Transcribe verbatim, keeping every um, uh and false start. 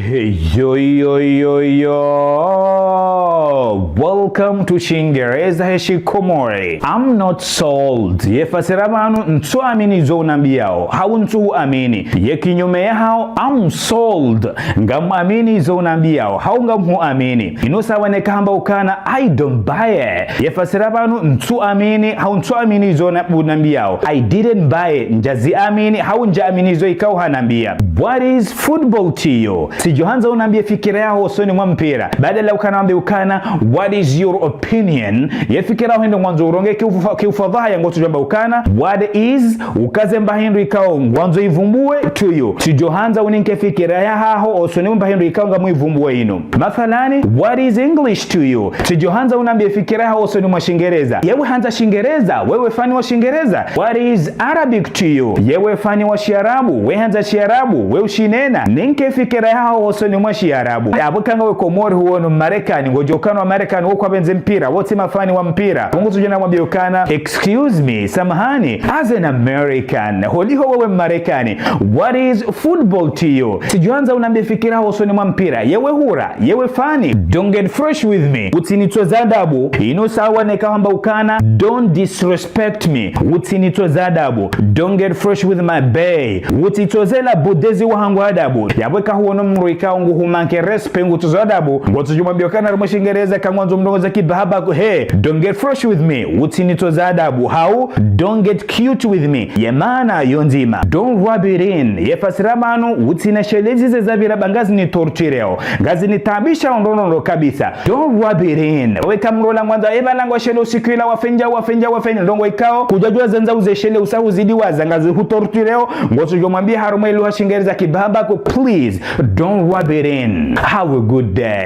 Hey, yo, yo, yo, yo. Welcome to Shingereza he Shikomori. I'm not sold. Ye fasira pvanu ntsuamini zo unambiyao, hau ntsuhuamini. Ye kinyume yaho, I'm sold. Ngamwamini zo unambiyao, hau ngamhuamini. Inu sawa neka hamba ukana, I don't buy it. Ye fasira pvanu ntsuamini, hau ntsuamini zo na-, unambiyao. I didn't buy it. Ndjaziamini, hau ndjaamini zo ikao hanambiya. What is football to you? Tsidjohandza unambiye fikira yaho hosoni mwa mpira. Badala ukana wambe ukana, what is your opinion? Ye fikira yaho hende ngwandzo uronge kiufa-, kiufadhwaha ya ngotsudjo amba ukana, what is, ukaze mba hindru ikao ngwandzo ivumbuwe to you. Tsidjohandza uninke fikira yaho hosoni mwa mba hindru ikao ngamwivumbuwe inu. Mathalani, what is English to you? Tsidjohandza unambiye fikira yaho hosoni mwa Shingereza. Yewe handza Shingereza, wewe fani wa Shingereza. What is Arabic to you? Yewe fani wa Shiarabu, we handza Shiarabu, we ushinena. Ninke fikira yaho hosoni mwa Shiarabu. Apvo eka ngawe Komori huono Marekani, ngodjo ukana wa Marekani, wo kwapvendze mpira, wo tsi mafani wa mpira. Ngotsudjo na mwambiye ukana, excuse me, samahani, as an American, holiho wewe Marekani, what is football to you? Tsidjohandza unambiye fikira yaho hosoni mwa mpira. Yewe hura, yewe fani. Don't get fresh with me. Utsinitsoze adabu. Inu sawa neka hamba ukana, don't disrespect me. Utsinitsoze adabu. Don't get fresh with my bae. Utsitsoze la budezi wahangu adabu. Yapvo eka huono mdru ikao nguhumanke respect, ngutsozo adabu, ngotsudjo mwambiya ukana harumwa Shingereza eka ngwandzo mrongoze kibahaba ku, hey, don't get fresh with me. Utsinitsoze adabu. Hau, don't get cute with me. Ye maana yo ndzima. Don't rub it in. Ye fasira pvanu, utsina shelezi ze zapvira ba ngazinitortureo. Ngazinitaabisha ondro ndro kabisa. Don't rub it in. Wewe eka mdru ola ngwandzo, eba lango shele usiku ila wafendja, wafendja, wafendja. Ndrongo ikao, kudjadjuwa zandza uzeshele usa uzidi waza ngazihutortureo. Ngotsudjo mwambiya harumwa lugha ya Shingereza kibahaba ku, please, don't rub it in. Have a good day.